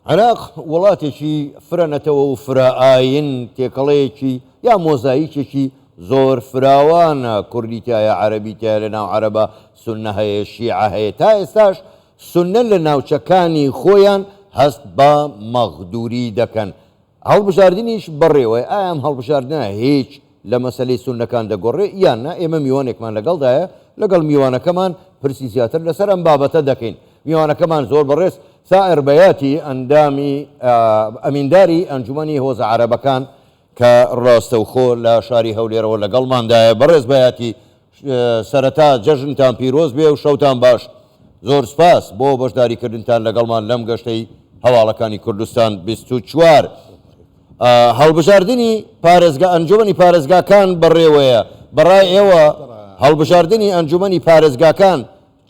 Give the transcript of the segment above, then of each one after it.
عێراق وڵاتێکی فرە نەتەوە و فرە ئاین، تێکەڵەیەکی یا مۆزایکێکی زۆر فراوانە، کوردی تیایە، عەرەبی تیایە، لە ناو عەرەبا سوننە هەیە، شیعە هەیە، تا ئێستاش سوننە لە ناوچەکانی خۆیان هەست بە مەغدوری دەکەن. هەڵبژاردنیش بەڕێوەیە، ئایا ئەم هەڵبژاردنە هیچ لە مەسەلەی سوننەکان دەگۆڕێ یان نا، ئێمە میوانێکمان لەگەڵدایە، لەگەڵ میوانەکەمان پرسی زیاتر لەسەر ئەم بابەتە دەکەین. میوانەکەمان زۆر بەڕێز سائر بەیاتی ئەندامی ئەمینداری ئەنجومەنی هۆزە عەرەبەکان کە ڕاستەوخۆ لە شاری هەولێرەوە لەگەڵماندایە. بەڕێز بەیاتی سەرەتا جەژنتان پیرۆز بێ و شەوتان باش. زۆر سپاس بۆ بەشداریکردنتان لەگەڵمان لەم گەشتەی هەواڵەکانی کوردستان 24. هەڵبژاردنی پارێزگا ئەنجومەنی پارێزگاکان بەڕێوەیە، بەڕای ئێوە هەڵبژاردنی ئەنجومەنی پارێزگاکان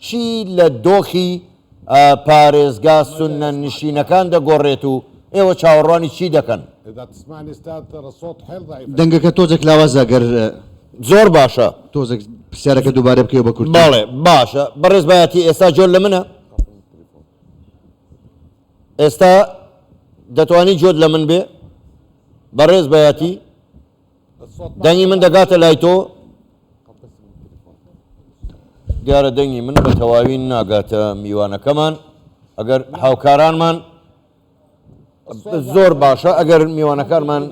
چی لە دۆخی پارێزگا سوننە نشینەکان دەگۆڕێت و ئێوە چاوەڕوانی چی دەکەن؟ دەنگەکە تۆزێک لاوازە گەر. زۆر باشە. تۆزێک پرسیارەکە دووبارە بکەیەوە بە کورتی. بەڵێ باشە بەڕێز بایاتی ئێستا جۆر لە منە؟ ئێستا دەتوانی جۆت لە من بێ؟ بەڕێز بەیاتی دەنگی من دەگاتە لای تۆ؟ دیارە دەنگی من بە تەواوی ناگاتە میوانەکەمان ئەگەر هاوکارانمان زۆر باشە ئەگەر میوانەکانمان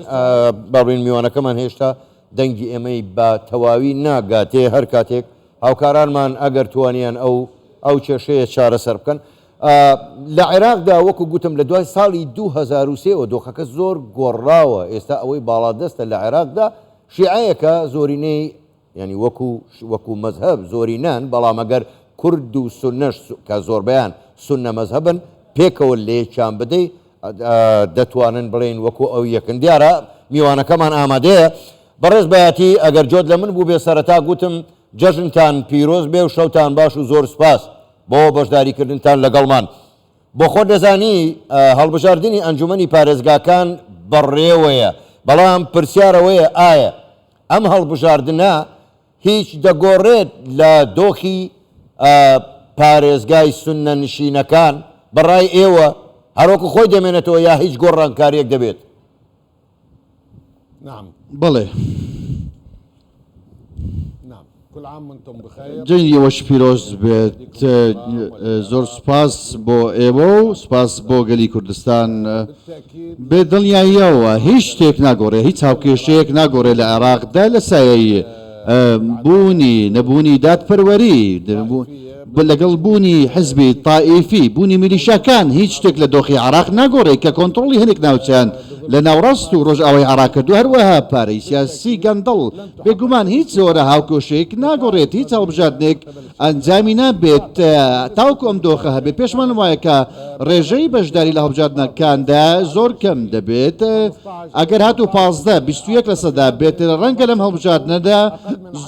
باڵین میوانەکەمان هێشتا دەنگی ئێمەی بە تەواوی ناگاتێ هەر کاتێک هاوکارانمان ئەگەر توانیان ئەو ئەو کێشەیە چارەسەر بکەن لە عێراقدا وەکو گوتم لە دوای ساڵی 2023 وە دۆخەکە زۆر گۆڕاوە ئێستا ئەوەی باڵادەستە لە عێراقدا شیعەیەکە زۆرینەی یانی وەکو وەکو مەزهەب زۆرینەن بەڵام ئەگەر کورد و سوننەش کە زۆربەیان سوننە مەزهەبن پێکەوە لەیەکیان بدەی دەتوانن بڵێین وەکو ئەو یەکن دیارە میوانەکەمان ئامادەیە بەڕێز بەیاتی ئەگەر جۆت لە من بووبێ سەرەتا گوتم جەژنتان پیرۆز بێ و شەوتان باش و زۆر سپاس بۆ بەشداریکردنتان لەگەڵمان بۆ خۆت دەزانی هەڵبژاردنی ئەنجومەنی پارێزگاکان بەڕێوەیە بەڵام پرسیار ئەوەیە ئایا ئەم هەڵبژاردنە هیچ دەگۆڕێت لە دۆخی پارێزگای سوننە نشینەکان؟ بەڕای ئێوە هەروەکو خۆی دەمێنێتەوە یا هیچ گۆڕانکارییەک دەبێت؟ بەڵێ. جەژنی ئێوەش پیرۆز بێت. زۆر سوپاس بۆ ئێوە و سوپاس بۆ گەلی کوردستان. بێ دڵنیاییەوە هیچ شتێک ناگۆڕێ، هیچ هاوکێشەیەک ناگۆڕێ لە عێراقدا لە سایەی بوونی نەبوونی دادپەروەری، لەگەڵ بوونی حزبی تائیفی، بوونی میلیشیاکان، هیچ شتێک لە دۆخی عێراق ناگۆڕێ کە کۆنتڕۆڵی هەندێک ناوچەیان لە ناوەڕاست و ڕۆژئاوای عێراق کردووە، هەروەها پارەی سیاسی گەندەڵ، بێگومان هیچ جۆرە هاوکێشەیەک ناگۆڕێت، هیچ هەڵبژاردنێک ئەنجامی نابێت تاوەکو ئەم دۆخە هەبێت، پێشمان وایە کە ڕێژەی بەشداری لە هەڵبژاردنەکاندا زۆر کەم دەبێت، ئەگەر هاتوو 15، 21 لەسەدا بێت، ڕەنگە لەم هەڵبژاردنەدا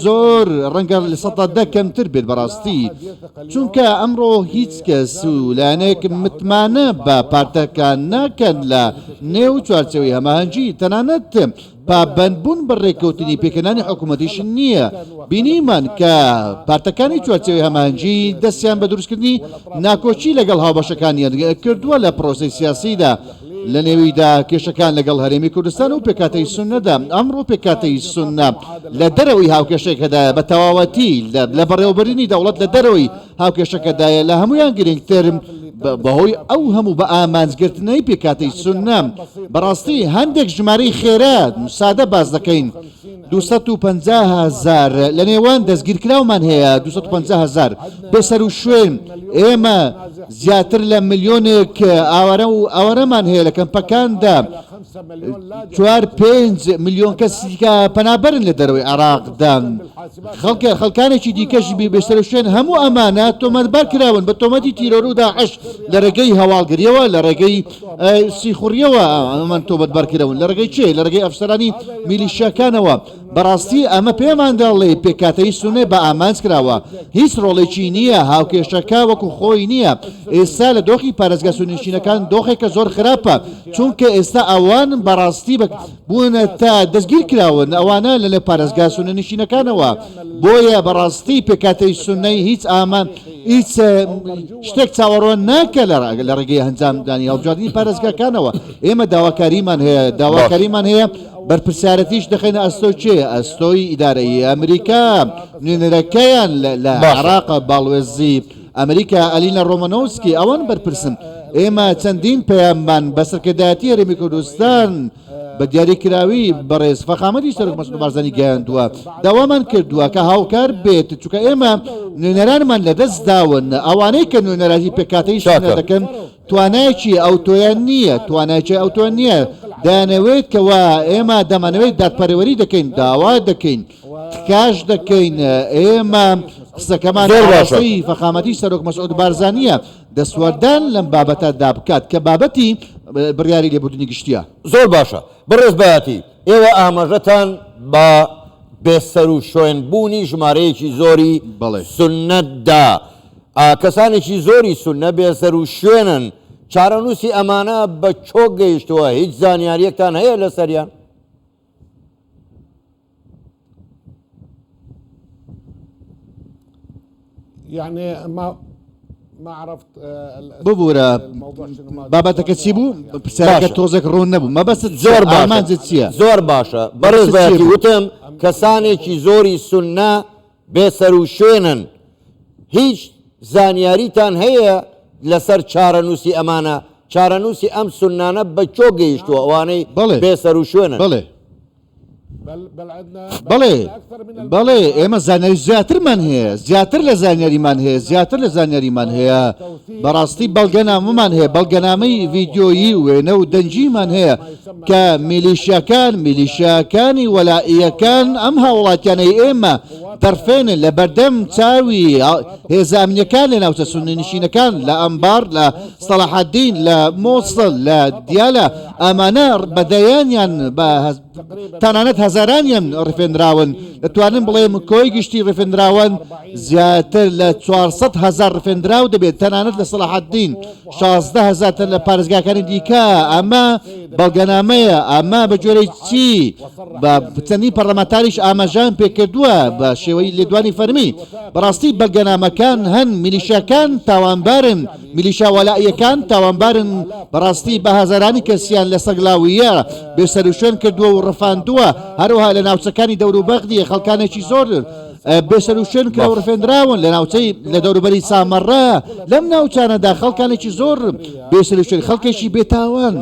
زۆر ڕەنگە 10% کەمتر بێت بەڕاستی، چونکە ئەمڕۆ هیچ کەس و لایەنێک متمانە بە پارتەکان ناکەن لە نێو چوارچێوەی هەماهەنگی، تەنانەت پابەندبوون بە رێککەوتنی پێکهێنانی حکومەتیش نییە، بینیمان کە پارتەکانی چوارچێوەی هەماهەنگی دەستیان بە دروستکردنی ناکۆکی لەگەڵ هاوبەشەکانیان کردووە لە پرۆسەی سیاسیدا، لە نێویدا کێشەکان لەگەڵ هەرێمی کوردستان و پێکهاتەی سوننەدا، ئەمڕۆ پێکهاتەی سوننە لە دەرەوەی هاوکێشەکەدایە بە تەواوەتی لە بەڕێوەبردنی دەوڵەت لە دەرەوەی هاوکێشەکەدایە، لە هەموویان گرنگتر بەهۆی ئەو هەموو بە ئامانجگرتنەی پێکهاتەی سوننە، بەڕاستی هەندێک ژمارەی خێرا سادە باس دەکەین، 250 هەزار لە نێوان دەستگیرکراومان هەیە، 250 هەزار بێسەروشوێن، ئێمە زیاتر لە ملیۆنێک ئاوارە و ئاوارەمان هەیە لە کەمپەکاندا، چوار پێنج ملیۆن کەسی کە پەنابەرن لە دەرەوەی عێراقدا. خەڵکە خەڵکانێکی دیکەش بێسەروشوێن هەموو ئەمانە تۆمەتبار کراون بە تۆمەتی تیرۆر و داعش لە ڕێگەی هەواڵگریەوە لە ڕێگەی سیخوڕیەوە ئەمان تۆمەتبار کراون لە ڕێگەی چێ لە ڕێگەی ئەفسەرانی میلیشیاکانەوە. بەڕاستی ئەمە پێمان دەڵێ پێکهاتەی سوننە بە ئامانج کراوە، هیچ ڕۆڵێکی نییە، هاوکێشەکە وەکو خۆی نییە، ئێستا لە دۆخی پارێزگا سوننەنشینەکان دۆخێکە زۆر خراپە، چونکە ئێستا ئەوان بەڕاستی بە بوونەتە دەستگیرکراون ئەوانە لە نێو پارێزگا سوننەنشینەکانەوە، بۆیە بەڕاستی پێکهاتەی سوننەی هیچ ئامان هیچ شتێک چاوەڕوان ناکە لە ڕێگەی ئەنجامدانی هەڵبژاردنی پارێزگاکانەوە، ئێمە داواکاریمان هەیە، داواکاریمان هەیە بەرپرسیارەتیش دەخەینە ئەستۆی کێ؟ ئەستۆی ئیدارەی ئەمریکا، نوێنەرەکەیان لە عێراق باڵوێزی ئەمریکا ئەلینا ڕۆمانۆوسکی، ئەوان بەرپرسن. ئێمە چەندین پەیاممان بە سەرکردایەتی هەرێمی کوردستان بە دیاریکراوی بەڕێز فەخامەتی سەرۆک مەسعود بارزانی گەیاندووە، داوامان کردووە کە هاوکار بێت، چونکە ئێمە نوێنەرانمان لەدەست داون، ئەوانەی کە نوێنەرایەتی پێکهاتەی سوننە دەکەن توانایەکی ئەوتۆیان نییە، توانایەکی ئەوتۆیان نییە، دەیانەوێت کەوا ئێمە دەمانەوێت دادپەروەری دەکەین، داوا دەکەین، تکاش دەکەین، ئێمە قسەکەمان ئاڕاستەی فەخامەتی سەرۆک مەسعود بارزانییە، دەستوەردان لەم بابەتەدا بکات کە بابەتی بڕیاری لێبوردنی گشتییە. زۆر باشە بەڕێز بەیاتی، ئێوە ئاماژەتان بە بێسەروشوێن بوونی ژمارەیەکی زۆری سوننە دا، کەسانێکی زۆری سوننە بێسەروشوێنن، چارەنووسی ئەمانە بە چۆک گەیشتووە، هیچ زانیارییەکتان هەیە لەسەریان؟ ببورە بابەتەکە چی بوو؟ پرسیارەکە تۆزێک ڕوون نەبوو. مەبەستت زۆر ئامانجت چییە؟ زۆر باشە بەڕێز بەیاتی وتم کەسانێکی زۆری سوننە بێسەروشوێنن هیچ زانیاریتان هەیە لەسەر چارەنووسی ئەمانە؟ چارەنووسی ئەم سوننانە بە کوێ گەیشتووە ئەوانەی بێسەروشوێنن؟ بەڵێ. بەڵێ بەڵێ ئێمە زانیاری زیاترمان هەیە زیاتر لە زانیاریمان هەیە زیاتر لە زانیاریمان هەیە بەڕاستی بەڵگەنامەمان هەیە بەڵگەنامەی ڤیدیۆیی وێنە و دەنگیمان هەیە کە میلیشیاکان میلیشیاکانی وەلائیەکان ئەم هاوڵاتیانەی ئێمە دەڕفێنن لە بەردەم چاوی هێزە ئەمنیەکان لە ناوچە سوننەنشینەکان لە ئەنبار لە سەڵاحەدین لە مۆسڵ لە دیالە ئەمانە بە دەیانیان بە تەنانەت هەزارانیان ڕفێنراون، دەتوانم بڵێم کۆی گشتی ڕفێنراوان زیاتر لە 400 هەزار ڕفێنراو دەبێت، تەنانەت لە سەڵاحەدین 16 هەزار تەن لە پارێزگاکانی دیکە، ئەمە بەڵگەنامەیە، ئەمە بە گوێرەی چی؟ بە چەندین پەرلەمانتاریش ئاماژەیان پێکردووە بە شێوەی لێدوانی فەرمی، بەڕاستی بەڵگەنامەکان هەن، میلیشیاکان تاوانبارن، میلیشیا وەلائییەکان تاوانبارن، بەڕاستی بە هەزارانی کەسیان لە سەگلاوییە بێسەروشوێن کردووە و ڕفاندووە، هەروەها لە ناوچەکانی دەوروبەغدی خەڵکانێکی زۆر بێسەروشوێن کرا و ڕفێندراون لە ناوچەی لە دەوروبەری سامەڕا، لەم ناوچانەدا خەڵکانێکی زۆر بێسەروشوێن خەڵکێکی بێتاوان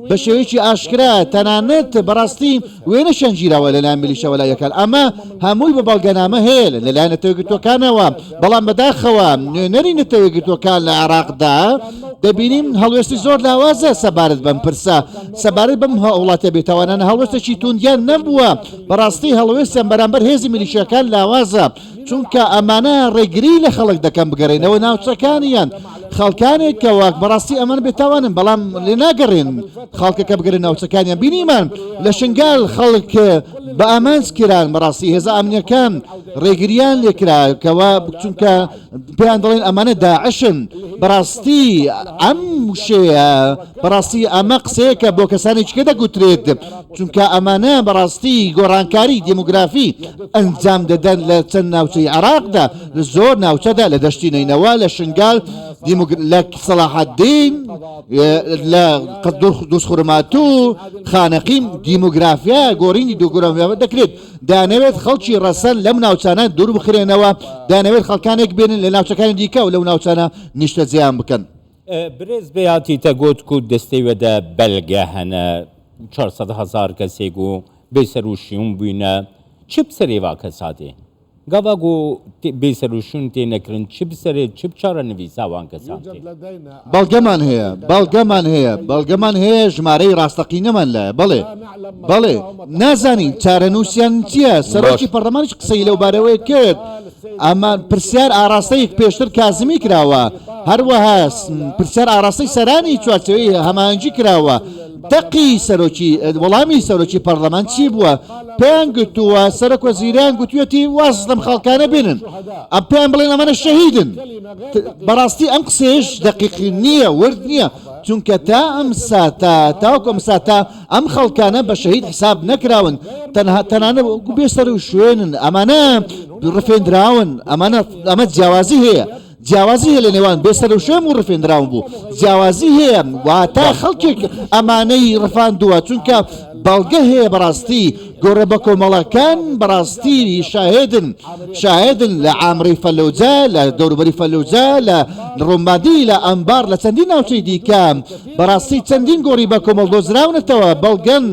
بە شێوەیەکی ئاشکرا تەنانەت بەڕاستی وێنەشیان گیراوە لەلایەن میلیشیا وەلائیەکان، ئەمە هەمووی بە بەڵگەنامە هەیە لەلایەن نەتەوەیەکگرتووەکانەوە، بەڵام بەداخەوە نوێنەری نەتەوەیەکگرتووەکان لە عێراقدا دەبینین هەڵوێستی زۆر لاوازە سەبارەت بەم پرسە، سەبارەت بەم هاوڵاتیە بێتاوانانە هەڵوێستێکی توندیان نەبووە، بەڕاستی هەڵوێستیان بەرامبەر هێزی میلیشیاکان لاوازە. چونکە ئەمانە ڕێگری لە خەڵک دەکەن بگەڕێنەوە ناوچەکانیان، خەڵکانێک کە وەک بەڕاستی ئەمانە بێتاوانن بەڵام لێ ناگەڕێن خەڵکەکە بگەرێن ناوچەکانیان، بینیمان لە شنگال خەڵک بە ئامانج کران، بەڕاستی هێزە ئەمنیەکان ڕێگریان لێکرا کەوا چونکە پێیان دەڵێن ئەمانە داعشن، بەڕاستی ئەم وشەیە بەڕاستی ئەمە قسەیەکە بۆ کەسانێکی کە دەگوترێت چونکە ئەمانە بەڕاستی گۆڕانکاری دیموگرافی ئەنجام دەدەن لە چەند ناوچەی عێراقدا، لە زۆر ناوچەدا، لە دەشتی نەینەوا، لە شنگال، لە سەڵاحەدین، لە دوزخورماتوو، خانەقین، دیموگرافیا، گۆڕینی دیموگرافیا دەکرێت. دەیانەوێت خەڵکی ڕەسەن لەم ناوچانە دوور بخرێنەوە، دەیانەوێت خەڵکانێک بێنن لە ناوچەکانی دیکە و لەو ناوچانە نیشتەجێیان بکەن. برێز بەیاتی تە گۆت کو دەستێ وێدە بەلگە هەنە 400 هەزار کەسێ گو بێ سەر و شیون بوینە چ بسەرێ ڤا کەسا تێ؟ گاڤا گو بێ سەر و شون تێ نەکرن چ بسەرێ چ بچارە نڤیسا وان کەسان تێ؟ بەڵگەمان هەیە، بەڵگەمان هەیە، بەڵگەمان هەیە، ژمارەی ڕاستەقینەمان لایە، بەڵێ، بەڵێ، نازانین چارەنووسیان چییە، سەرۆکی پەڕلەمانیش قسەی لەوبارەوەی کرد، ئەمە پرسیار ئاڕاستەی پێشتر کازمی کراوە، هەروەها پرسیار ئاڕاستەی سەرانی چوارچێوەی هەماهەنگی کراوە. دەقی سەرۆکی وەڵامی سەرۆکی پەرلەمان چی بووە؟ پێیان گوتووە سەرۆک وەزیران گوتویەتی واز لەم خەڵکانە بێنن، ئەم پێیان بڵێن ئەمانە شەهیدن. بەڕاستی ئەم قسەیەش دەقیق نییە، ورد نییە، چونکە تا ئەم ساتە تاوەکو ئەم ساتە ئەم خەڵکانە بە شەهید حساب نەکراون، تەنها تەنانەت بێ سەر و شوێنن، ئەمانە ڕفێندراون، ئەمانە ئەمە جیاوازی هەیە. جیاوازی هەیە لە نێوان بێ سەروشوێن و ڕفێندراون بوو جیاوازی هەیە واتە خەڵکێک ئەمانەی ڕفاندووە چونکە بەڵگە هەیە بەڕاستی گۆڕە بە کۆمەڵەکان بەڕاستی شاهێدن شاهێدن لە عامری فەلوجە لە دەوروبەری فەلوجە لە ڕۆمادی لە ئەنبار لە چەندین ناوچەی دیکە بەڕاستی چەندین گۆڕی بە کۆمەڵ دۆزراونەتەوە بەڵگەن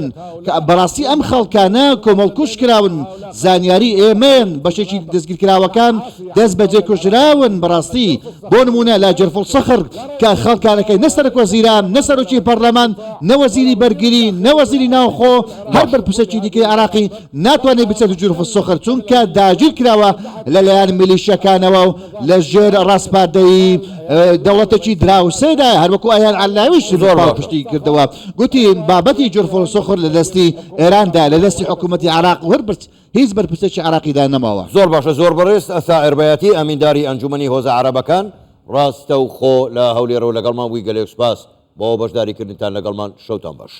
کە بەڕاستی ئەم خەڵکانە کۆمەڵکوژ کراون زانیاری ئێمەیەن بەشێکی دەستگیرکراوەکان دەست بەجێ کوژراون بەڕاستی بۆ نمونە لە جرفولسەخر کە خەڵکانەکەی نە سەرۆک وەزیران نە سەرۆکی پەرلەمان نە وەزیری بەرگری نە وەزیری ناوخۆ هەر بەرپرسێکی دیکەی عێراقی ناتوانێت بچێتە جرفولسەخر چونکە داگیر کراوە لەلایەن میلیشیەکانەوە و لە ژێر ڕاسپاردەی دەوڵەتێکی دراوسێدا هەروەکو ئەیان عەللاویش زۆر باشە. پاڵپشتی کردەوە گوتی بابەتی جرفولسەخر لە دەستی ئێراندا لە دەستی حکوومەتی عێراق و هەر هیچ بەرپرسێکی عێراقیدا نەماوە. زۆر باشە زۆر بەڕێز ثائر بەیاتی ئەمینداری ئەنجومەنی هۆزە عەرەبەکان ڕاستەوخۆ لە هەولێرەوە لەگەڵمان بووی گەلێک سوپاس بۆ بەشداری کردنتان لەگەڵمان شەوتان باش.